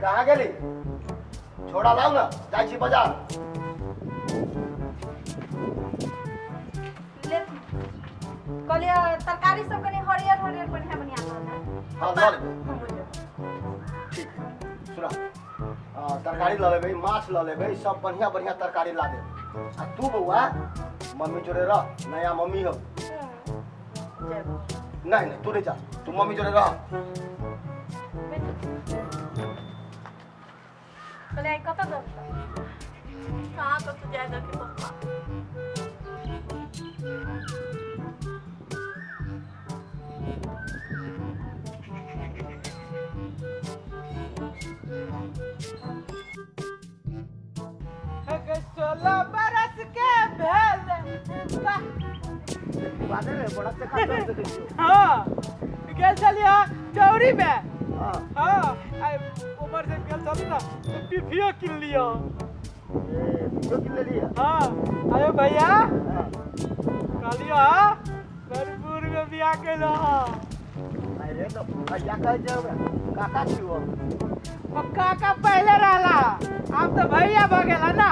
कहाँ गेली? छोड़ा लाउ ना, जाइ छी बाजार। ले कहलियै तरकारी सब कनि हरियर हरियर बढ़िया बढ़िया लऽ ले। हाँ, लऽ लेबै। हम बुझलियै। ठीक, सुना, तरकारी लऽ लेबै, माछ लऽ लेबै, सब बढ़िया बढ़िया तरकारी ला देब। आ तू बौआ मम्मी जोड़े रह, नया मम्मी हो। नहीं नहीं, तू नहीं जा, तू मम्मी जोड़े रह। कहलियै आइ कतऽ जेबै? कहाँ कतऽ जाय दके पप्पा? 16 बरस के भेल। बादल रे बड़ा से खा देखै छियौ। हाँ, गेल छलियै चौरी में। हाँ। हाँ, आ उमर से गेल छली ना तो पीफियो किन लियो। ए, तो किन लेलियै? हाँ, अरे भैया। हाँ। कहलियो हाँ, भरपूर में बियाह कैलो। हाँ। अरे तो भैया कहै छै हमरा, काका छियौ। ओ काका पहले रहला, आब तो भैया भ गेला ना।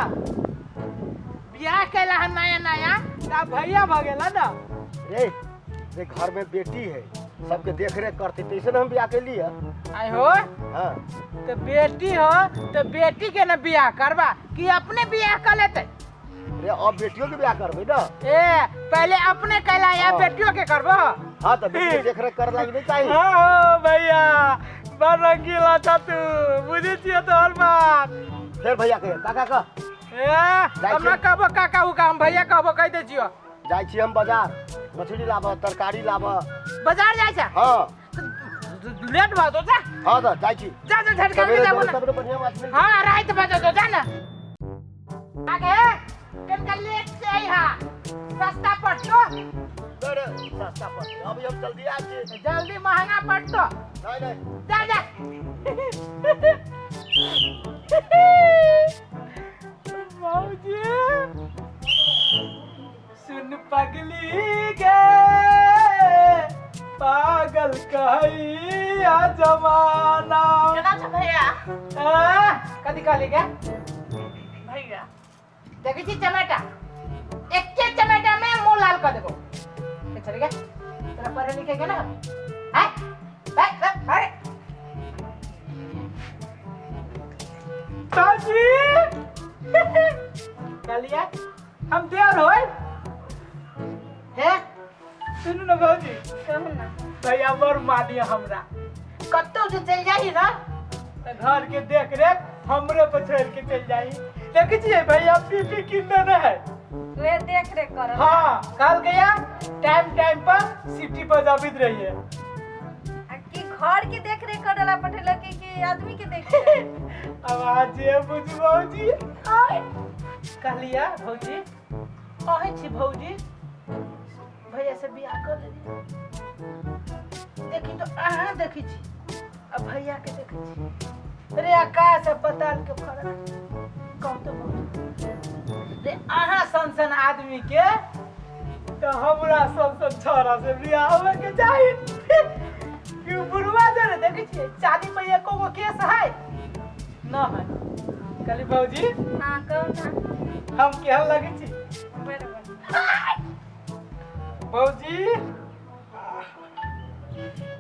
बियाह कैला है नया नया तो आब भैया भ गेला ना। रे रे, घर में बेटी है, सबके देख रेख करते, तैसे ना हम बियाह कैली है। आय हो। हाँ। तो बेटी हो तो बेटी के ना बियाह करबा कि अपने बियाह कर लेते? रे, अब बेटियों के बियाह करबै ना। ए, पहले अपने कैला या बेटियों के करबो? हाँ, तो बेटी के देख रेख करे लागी नहीं चाहिए? हाँ हो भैया, बड़ रंगीला छा तू, बुझै छियै तोहर बात। फिर भैया कहिए, काका कह। ए, हम ना कहबो काका उका, हम भैया कहबो, कह दै छियो। जाइ छी हम बाजार, मछली लाबऽ, तरकारी लाबऽ। बाजार जाइ छै? हाँ। लेट भऽ तो जा। हाँ, तऽ जाइ छी। जा जा, झटका सवेरे जाबो जेबै ना। तब ने बढ़िया माछ मिलतै। हाँ, रात बजे तो जा ना आगे, कनका लेट से आई। हा, सस्ता पड़तो। अरे, सस्ता पड़तै, अभी हम जल्दी आबै छी। जल्दी महंगा पड़तो। नहीं नहीं। जा जा। भौजी, सुन पगली गे, पागल कहैया जमाना। केना छै भैया? आ, कथी कहली गे? भैया। देखै छी चमेटा, एके चमेटा में मुंह लाल कर देबो। के चल गे, तोरा पढ़े लिखे के ना हैं? भाई अरे ताजी कहलिए हम देवर होय हे। सुनू ना भौजी। कहू ना। भैया बड़ मानिए हमरा, कतौ जे चलि जाही ना तऽ घर के देख रेख हमरे पर छोड़ के चलि जाही। देखै छियै भैया पी पी किन देने है। उहे देख रेख करब। हाँ, कहल गया टाइम टाइम पर सीटी बजाबित रहिए। आ की घर के देख रेख करेला पठेलक कि आदमी के देख रेख? अब आज जे बुझ भौजी आय। कहलिया भौजी, कहै छी भौजी, भैया से बियाह कर लेली। देखी तो अहाँ देखै छी आ भैया के देखै छी, रे आकाश आ पताल के फर्क। कहू तो भौजी, रे अहाँ सन सन आदमी के तो हमरा सन सन छोरा से बियाह होवे के चाही कि बुढ़वा जरे देखै छियै चांदी पे एको गो केस है न है। कहली भौजी। हाँ, कहू ना। हम केहन लगै छी? बड़ बढ़िया। भौजी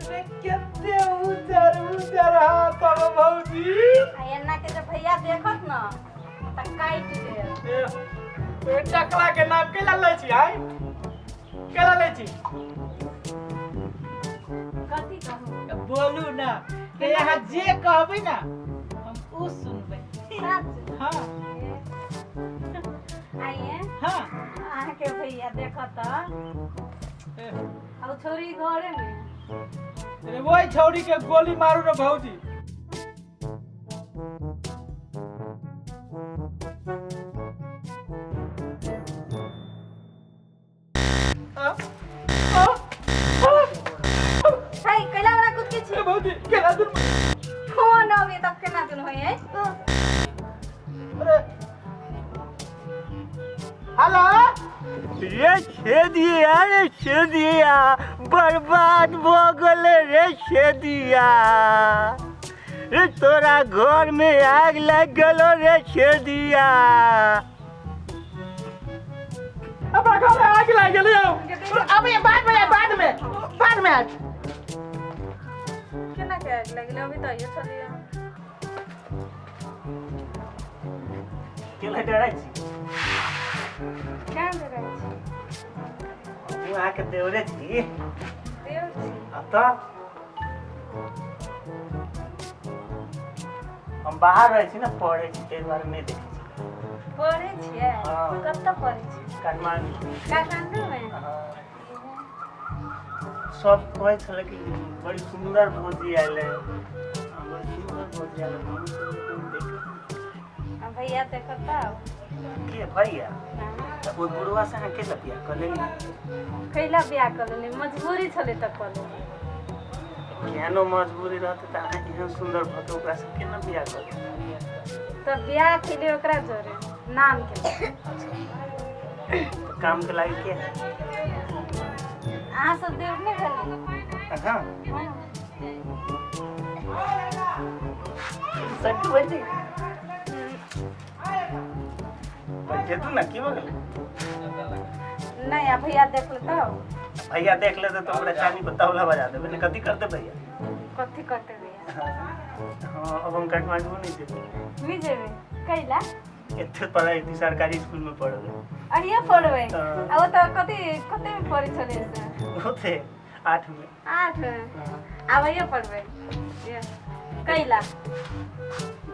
रे, कते उजर उजर हाथ अब भौजी। आ एन्ना के जब भैया देखत न तऽ काटि देत। ए, ओइ टकला के नाम केला लै छी? आइ केला लै छी? कथी कहू? बोलू ना ते, यहाँ जे कहबै ना हम उ सुनबै। सच? हाँ। आइए। हाँ। अहाँके भैया देखत ए, आ उ छौरी घरे में। अरे वही छौड़ी के गोली मारू रे भौजी। आ, आ, आ, है कैला वाला कुछ के ए छी? भौजी, केना दिन फोन अबे तब केना दिन होय है? अरे हेलो। रे छेदिया, रे छेदिया, बर्बाद भऽ गेलै रे छेदिया। रे तोरा घर में आग लग गेलो रे छेदिया। अपना घर में आग लागि गेलै यौ। अब ये बाद में, बाद में, बाद में आयत। केना के आगि लगलै? अभी तऽ आइयो छलियै। केला डराइ छी? केना डराइ छी? हम अहाँके देवरे छी। देव छी? आ तऽ हम बाहर रहै छी ने, पढ़ै छी, ताहि दुआरे नहि देखै छी। पढ़ै छियै? हँ। कतऽ पढ़ै छियै? काठमाण्डू। काठमाण्डूमे? हँ। सब कहै छलै कि बड़ी सुन्दर भौजी आयल है, बड़ी सुन्दर भौजी आयल है। हमहूँ सब देख। आ भैया देखत तऽ? के भैया? तऽ ओहि बुढ़वा से अहाँ केला बियाह कऽ लेली? कैला बियाह कऽ लेली? मजबूरी छलै तऽ कऽ लेली। केहनो मजबूरी रहतै तऽ अहाँ एहन सुन्दर भऽ के ओकरा से केना बियाह कऽ लेली? तऽ बियाह केली ओकरा जोरे नाम के। तऽ काम के लागी के है? अहाँ सब देव नहि भेलै? हाँ। सट्टू बैठे बैठे तू ना, की भऽ गेलै? नहि, आ भैया देख लेतौ। भैया देख लेते तऽ ओकरा चानी पर तबला बजा देबै ने। कथी करते भैया? कथी करते भैया? हाँ, अब हम काठमांडू नहीं जेबै। नहि जेबै? कैला? एते पढ़ाई थी, सरकारी स्कूल में पढ़बै। अहिए पढ़बै? हाँ। आ ओ तऽ कथी कते में पढ़ै छलै से? ओते 8 में। 8 में? आब अहिए पढ़बै? ये, कैला?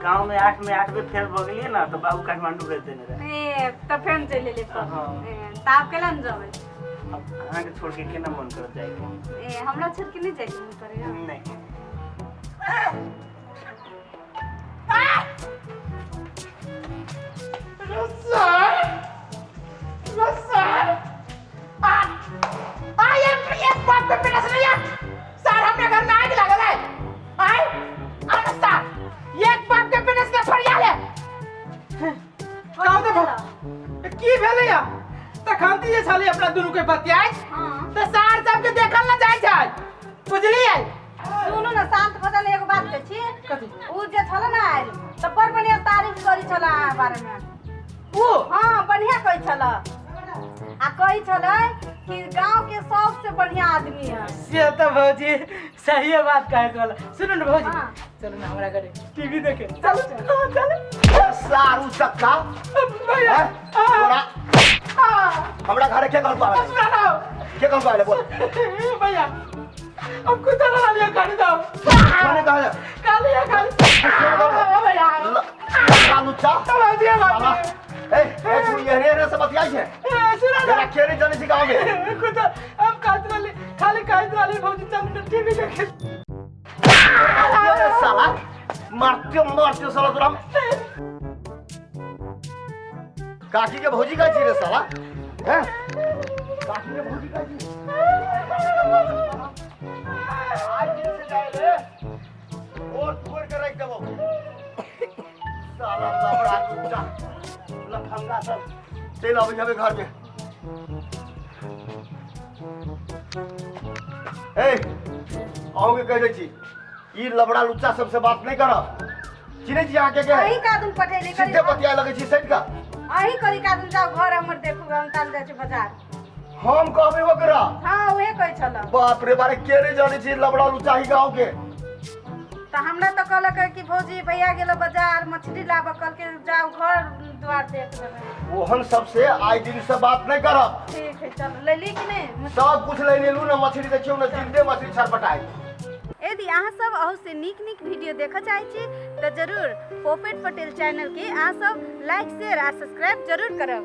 गाँव में 8 में 8वें फेल भऽ गेलियै ने तऽ बाबू काठमांडू भेज देने रहे। ए, तऽ फेर चलि एलियै पढ़। हाँ। ए, तऽ आब केला ने जेबै? अब अहाँके छोड़ के केना मन करत जाइके? ए, हमरा छोड़ के नहि जाइके मन करैया? नहीं। सर, सर, आ आ एक एक बात पे पेटस नहीं है सर। हमरे घर में आग लागल है। आय अरे सर, एक बाप के पेटस ने फरियाल है। कहू तऽ की भेलै या? तखन जे छलै अपना दुनू के बतियाइ तऽ सार सबके देखल न जाइ छै, बुझलियै? सुनू ने, शान्त भऽ जाउ ने, एगो बात कहै छी। कथी? उ जे छल ने आयल तऽ बड़ बढ़िआँ तारीफ करै छल अहाँ बारेमे। ओ? हाँ, बढ़िआँ कहै छल आ कहै छलै कि गाँव के सबसे बढ़िआँ आदमी है। से तऽ भौजी सहिए बात कहै छल। सुनू ने भौजी। हाँ। चलू ने हमरा घरे टीवी देखे, चलू, हाँ, चलू। सारू चक्का। भैया। हैं? तोरा हमरा घरे के कहल पावे? सुना ना। के कहल पावे, बोल। भैया, अब कुत्ता लड़ा लिया, गाड़ी दो। कोने कहल? काली है, काली भैया। लुच्चा। भौजी, साला। भौजी। ए ए, तू एहने एहने से बतियाइ छै? ए, सुना जरा ना। के नहीं जानै छी गाँव में। कुत्ता हम कहत रहली, खाली कहत रहली भौजी, चल ने टीवी देखे। ये साला, मारते मारते साला तोरा। काकी के भौजी कहै छी रे साला? हैं, काकी के भौजी कहै छी? आज दिन से जाए रे और तोड़ के रख देबो साला लबड़ा लुच्चा लफंगा सब। चलि अबै हबे घर में। ए, अहूँके कहि दै छी, ई लबड़ा लुच्चा सबसे बात नहि करब। चिन्है छी अहाँके के? अही कादुन पठेली। सीधे बतियाए लगै छी सटि कऽ। अही करी कादुन, जाउ घर हमर देखू, हम ताल जाइ छी बाजार। हम कहबै ओकरा? हाँ, उहे कहै छल। बाप रे बारे, के नहि जानै छी लबड़ा लुच्चा ही गाँव के। तऽ हमरा तऽ कहलक कि भौजी, भैया गेल बाजार मछली लाबऽ, कहलकै जाउ घर द्वार देख लेबै। ओहन सबसे आइ दिन से बात नहि करब। ठीक है, चलो। लेली कि नहि? सब कुछ ले लेलू ने मछली। देखियौ ने, जिंदे मछली छटपटाइ। यदि अहाँ सब अहू से नीक नीक वीडियो देखऽ चाहै छी तऽ जरूर पोपेट पटेल चैनलके अहाँ सब लाइक, शेयर आ सब्सक्राइब जरूर करब।